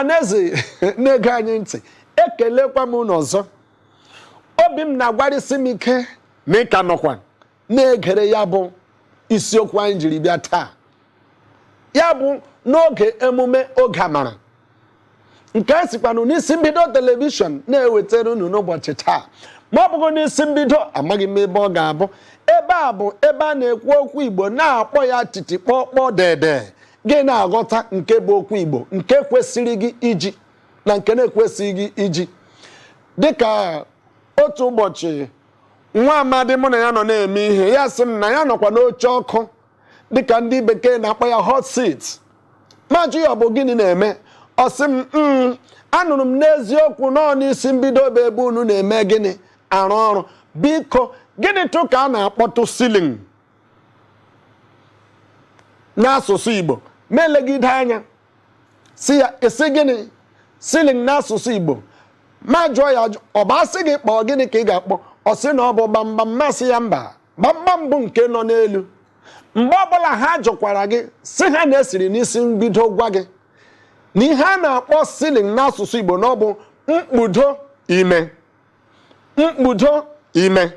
Ọhaneze na-ege anyị ntị, ekelekwa m unu ọzọ. Obi m na-agwarịsị m ike na ị ka nọkwa na-egere ya bụ isiokwu anyị jiri bịa taa, ya bụ n'oge emume Oge Amara, nke a sikwanụ n'Isi Mbido Telivishọn na-ewetara unu n'ụbọchị taa. Ma ọ bụghị n'Isi Mbido, amaghị m ebe ọ ga-abụ. Ebe a bụ ebe a na-ekwu okwu Igbo, na-akpọ ya titi kpọkpọ dede, gị na-aghọta nke bụ okwu Igbo nke kwesịrị gị iji na nke na-ekwesịghị gị iji. Dịka otu ụbọchị, nwa amadi mụ na ya nọ na-eme ihe, ya sị m na ya nọkwa n'oche ọkụ, dịka ndị bekee na-akpọ ya hot seat. Ma jụ ya, ọ bụ gịnị na-eme? Ọ sị m, anụrụ m n'eziokwu nọọ n'Isi Mbido bụ ebe unu na-eme gịnị, arụ ọrụ. Biko, gịnị tụ ka a na-akpọtụ ceiling n'asụsụ Igbo?" Ma elegide anya, si ya, esi gịnị ceiling n'asụsụ Igbo? Ma jụọ ya, ọ bụ asị gị kpọọ gịnị ka ị ga-akpọ? Ọ sị na ọ bụ gbamgbam. Masị ya mba, gbamgbam bụ nke nọ n'elu. Mgbe ọbụla ha jụkwara gị, si ha na-esiri n'Isi Mbido gwa gị na ihe a na-akpọ ceiling n'asụsụ Igbo na ọ bụ mkpudo ime, mkpudo ime.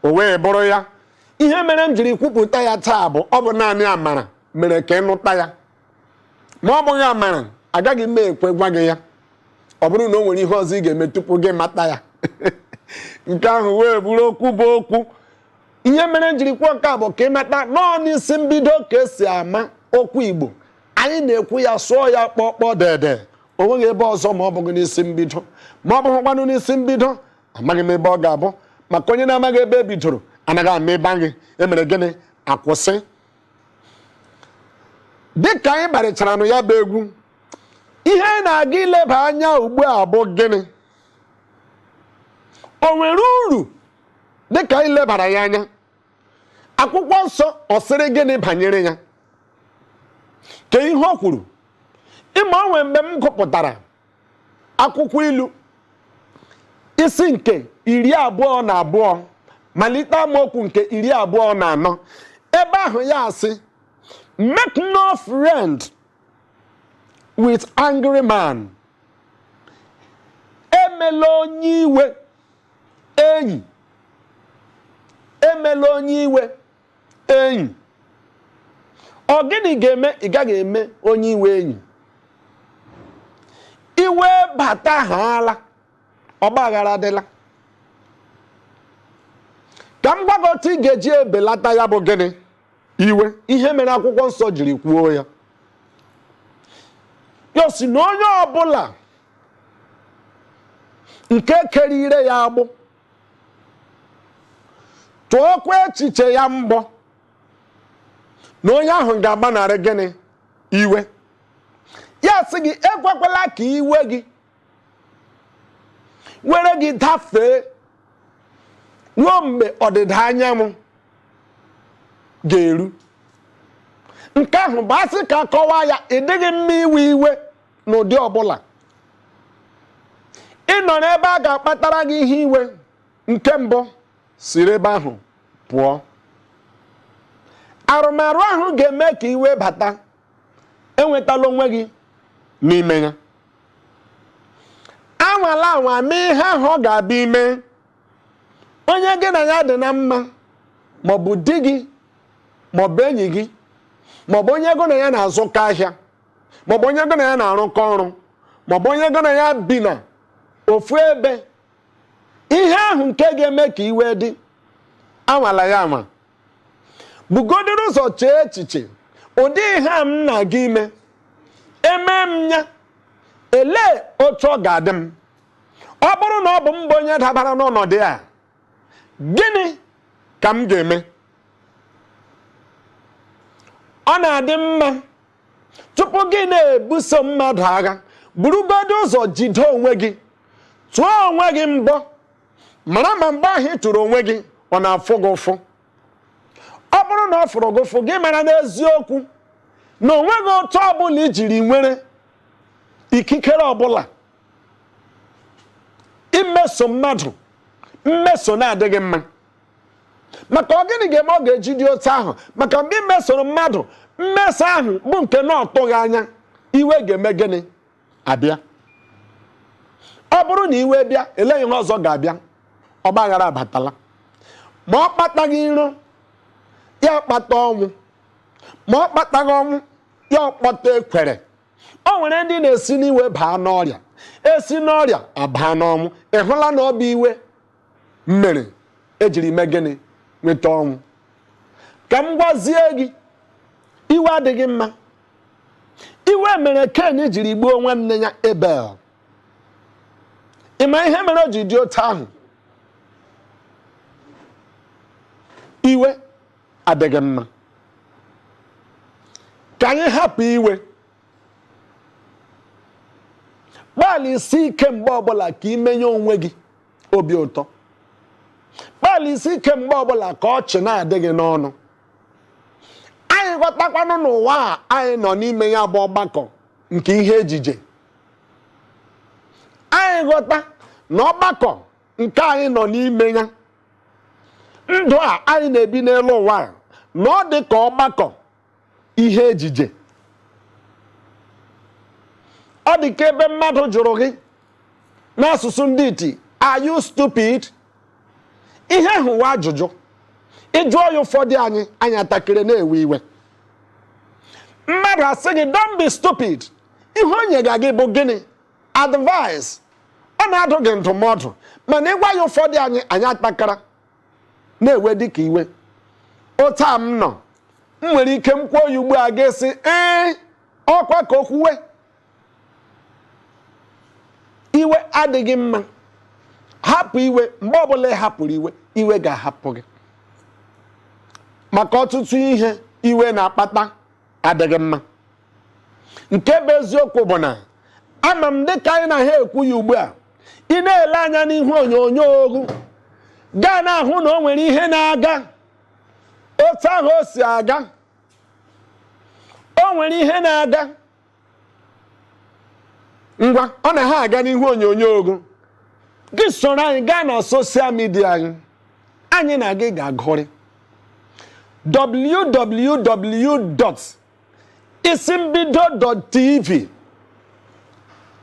O wee bụrụ ya, ihe mere m jiri kwupụta ya taa bụ ọ bụ naanị amara mere ka ịnụta ya. Ma ọ bụghị amara, agaghị m ekwe gwa gị ya. Ọ bụrụ na o nwere ihe ọzọ ị ga-eme tupu gị mata ya, nke ahụ wee bụrụ okwu bụ okwu. Ihe mere m jiri kwuo nke a bụ ka ị mata nọọ n'Isi Mbido ka esi ama okwu Igbo anyị na-ekwu ya, sụọ ya kpọkpọ dede. O nweghị ebe ọzọ ma ọ bụghị n'Isi Mbido. Ma ọ bụghịkwanụ n'Isi Mbido, amaghị m ebe ọ ga-abụ, maka onye na-amaghị ebe e bidoro anaghị ama ebe ahụ emere gịnị akwụsị. Dịka anyị gbarịchara nụ ya bụ egwu, ihe anyị na-aga ileba anya ugbu a bụ gịnị? O nwere uru dịka anyị lebara ya anya? Akwụkwọ Nsọ ọ sịrị gịnị banyere ya? Ka ihe o kwuru ịma onwe. Mgbe m gụpụtara akwụkwọ Ilu isi nke 22, malite amaokwu nke 24, ebe ahụ ya asị, "Make no friend with angry man." Emela onye iwe enyi, emela onye iwe enyi. Ọ gịnị ga-eme ị gaghị eme onye iwe enyi? Iwe bata haala, ọgbaghara adịla. Ka m gwa gị otu ị ga-eji ebelata ya bụ gịnị, iwe. Ihe mere akwụkwọ nsọ jiri kwuo ya, ya si na onye ọbụla nke kere ire ya agbụ, tụọkwa echiche ya mbọ, na onye ahụ ga-agbanarị gịnị, iwe. Ya sị gị ekwekwala ka iwe gị were gị dafee ruo mgbe ọdịda anyanwụ ga-eru. Nke ahụ bụ asị ka kọwaa ya, ị dịghị mma iwe iwe n'ụdị ọbụla. Ị nọ n'ebe a ga-akpatara gị ihe iwe, nke mbụ, siri ebe ahụ pụọ. Arụmarụ ahụ ga-eme ka iwe bata, enwetala onwe gị n'ime ya. Anwala anwa mee ihe ahụ ọ ga-abịa ime onye gị na ya dị na mma, maọbụ di gị, maọbụ enyi gị, maọbụ onye gị na ya na-azụkọ ahịa, maọbụ onye gị na ya na-arụkọ ọrụ, maọbụ onye gị na ya bi na ofu ebe, ihe ahụ nke ga-eme ka iwe dị, anwala ya anwa. Bugodoro ụzọ chee echiche, ụdị ihe a m na-aga ime, eme m ya, elee otu ọ ga-adị m? Ọ bụrụ na ọ bụ mbụ onye dabara n'ọnọdụ a, gịnị ka m ga-eme? Ọ na-adị mma tupu gị na-ebuso mmadụ agha, burugodo ụzọ jide onwe gị, tụọ onwe gị mbọ, mara ma mgbe ahụ ị tụrụ onwe gị, ọ na-afụ gị ụfụ. Ọ bụrụ na ọ fụrụ gị ụfụ, gị mara n'eziokwu na onweghị otu ọbụla ijiri nwere ikikere ọbụla imeso mmadụ mmeso na-adịghị mma. Maka ọ gịnị ga-eme ọ ga-eji dị otu ahụ? Maka mgbe ị mesoro mmadụ mmeso ahụ bụ nke na ọtụghị anya, iwe ga-eme gịnị? Abịa, ọ bụrụ na iwe bịa, elee ihe ọzọ ga-abịa? Ọgbaghara abatala. Ma ọ kpataghị iro, ya kpata ọnwụ. Ma ọ kpataghị ọnwụ, ya ọkpọta ekwere. O nwere ndị na-esi n'iwe baa n'ọrịa, esi n'ọrịa abaa n'ọnwụ. Ị hụla na ọ bụ iwe mere ejiri mee gịnị? Nweta ọnwụ. Ka m gwazie gị, iwe adịghị mma. Iwe mere Ken jiri gbuo nwanne ya Ebel. Ị ma ihe mere o ji dị otu ahụ? Iwe adịghị mma. Ka anyị hapụ iwe. Gbalịsi ike mgbe ọbụla ka imenye onwe gị obi ụtọ. Gbalịsi ike mgbe ọbụla ka ọchị na-adị gị n'ọnụ. Anyị ghọtakwanụ n'ụwa a anyị nọ n'ime ya bụ ọgbakọ nke ihe ejije. Anyị ghọta na ọgbakọ nke anyị nọ n'ime ya, ndụ a anyị na-ebi n'elu ụwa a, na ọ dị ka ọgbakọ ihe ejije. Ọ dị ka ebe mmadụ jụrụ gị n'asụsụ ndị iti, "Are you stupid?" Ihe ahụ wa ajụjụ. Ịjụọ ya, ụfọdụ anyị atakịrị na-ewe iwe. Mmadụ asị gị, "Don't be stupid," ihe o nyega gị bụ gịnị? Advice. Ọ na-adụ gị ndụmọdụ. Mana ịgwa ya, ụfọdụ anyị atakara na-ewe dịka iwe. Otu a m nọ, m nwere ike m kwuo ya ugbu a, ga-esi ee, ọkwa ka o kwuwe. Iwe adịghị mma. Hapụ iwe. Mgbe ọbụla ị hapụrụ iwe, iwe ga-ahapụ gị, maka ọtụtụ ihe iwe na-akpata adịghị mma. Nke bụ eziokwu bụ na ama m, dịka anyị na ha ekwu ya ugbu a, ị na-ele anya n'ihu onyonyo ogu, gaa na-ahụ na o nwere ihe na-aga. Otu ahụ o si aga, o nwere ihe na-aga. Ngwa, ọ na ha aga n'ihu onyonyo ogu gị. Soro anyị gaa na social media anyị. Anyị na gị ga-agụrị www.isimbido.tv.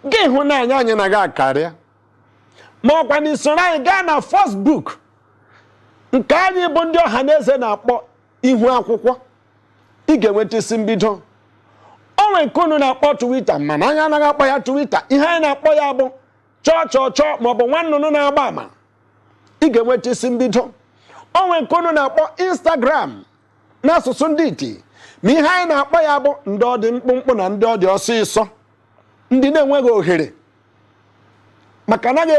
Gị hụ na anyị na gị akarịa. Ma ọkwa na isoro anyị gaa na Facebook nke anyị bụ ndị ọha na eze na-akpọ ihu akwụkwọ, ị ga-enweta isi mbido. O nwere nke unu na-akpọ Twitter, mana anyị anaghị akpọ ya Twitter. Ihe anyị na-akpọ ya bụ chọọ chọọ chọọ, maọbụ nwa nnụnụ na-agba ama. Ị ga-enweta isi mbido. O nwere nke unu na-akpọ Instagram n'asụsụ ndị iti, ma ihe anyị na-akpọ ya bụ ndị ọ dị mkpụmkpụ na ndị ọ dị ọsịsọ, ndị na-enweghị ohere, maka anaghị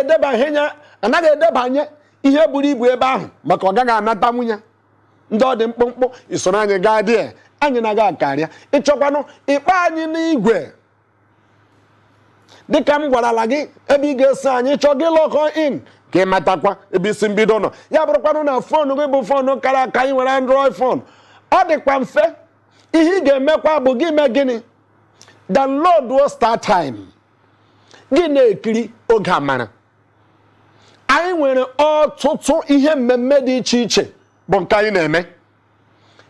edebanye ihe buru ibu ebe ahụ, maka ọ gaghị anata nwunye. Ndị ọ dị mkpụmkpụ, isoro anyị gaa dị anyị na-aga akarịa. Ịchọkwanụ ịkpọ anyị n'igwe, dịka m gwarala gị ebe ị ga-eso anyị chọọ gị log in ka ị matakwa ebe isi mbido nọ. Ya bụrụkwanụ na phone gị bụ phone kara aka, anyị nwere Android phone, ọ dịkwa mfe. Ihe ị ga-emekwa bụ gị mee gịnị? Download StarTime, gị na-ekiri Oge Amara. Anyị nwere ọtụtụ ihe mmemme dị iche iche bụ nke anyị na-eme.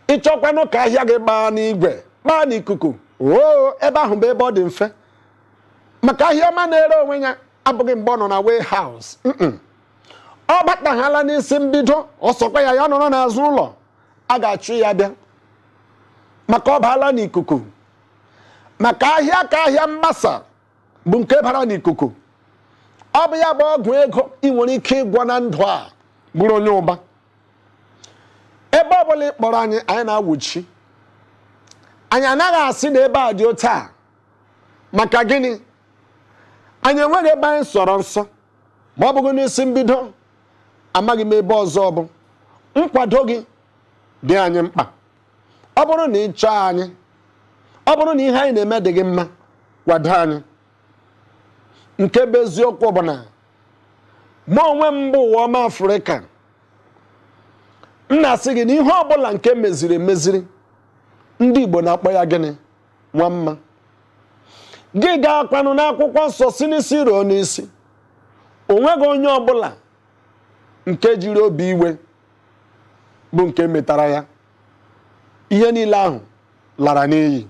Ịchọkwanụ ka ahịa gị gbaa n'igwe, gbaa n'ikuku, oo, ebe ahụ bụ ebe ọ dị mfe, maka ahịa ọma na-ere onwe ya abụghị mgbe ọ nọ na warehouse. Ọ bataghala n'isi mbido, ọsọkwa ya ya nọrọ n'azụ ụlọ, a ga-achụ ya bịa, maka ọ baala n'ikuku. Maka ahịa ka ahịa mgbasa bụ nke bara n'ikuku, ọ bụ ya bụ ọgwụ ego ị nwere ike ịgwọ na ndụ a, bụrụ onye ụba. Ebe ọ bụla ị kpọrọ anyị, anyị na-awụchi. Anyị anaghị asị na ebe a dị otu a. Maka gịnị? Anyị enweghị ebe anyị sọrọ nsọ, ma ọ bụghị n'isi mbido. Amaghị m ebe ọzọ. Ọ bụ nkwado gị dị anyị mkpa. Ọ bụrụ na ị chọọ anyị, ọ bụrụ na ihe anyị na-eme dị gị mma, kwado anyị. Nke bụ eziokwu bụ na mụ onwe m bụ Ụwa Ọma Afrịka, m na-asị gị na ihe ọbụla nke meziri emeziri, ndị Igbo na-akpọ ya gịnị? Nwa mma. Gị ga-akwanụ n'akwụkwọ nsọ si n'isi ruo n'isi, o nweghị onye ọbụla nke jiri obi iwe bụ nke metara ya ihe niile ahụ lara n'iyi.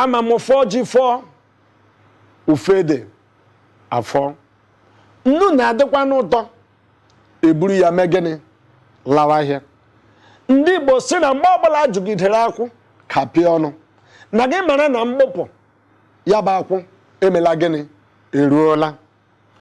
Ama m fọọ ji fọọ ofe ede afọ. Nnu na-adịkwa n'ụtọ. Eburu ya mee gịnị? Lawa ahịa. Ndị Igbo si na mgbe ọbụla jụgidere akwụ ka pịa ọnụ na gị mara na mgbụpụ ya bụ akwụ emela gịnị? Eruola.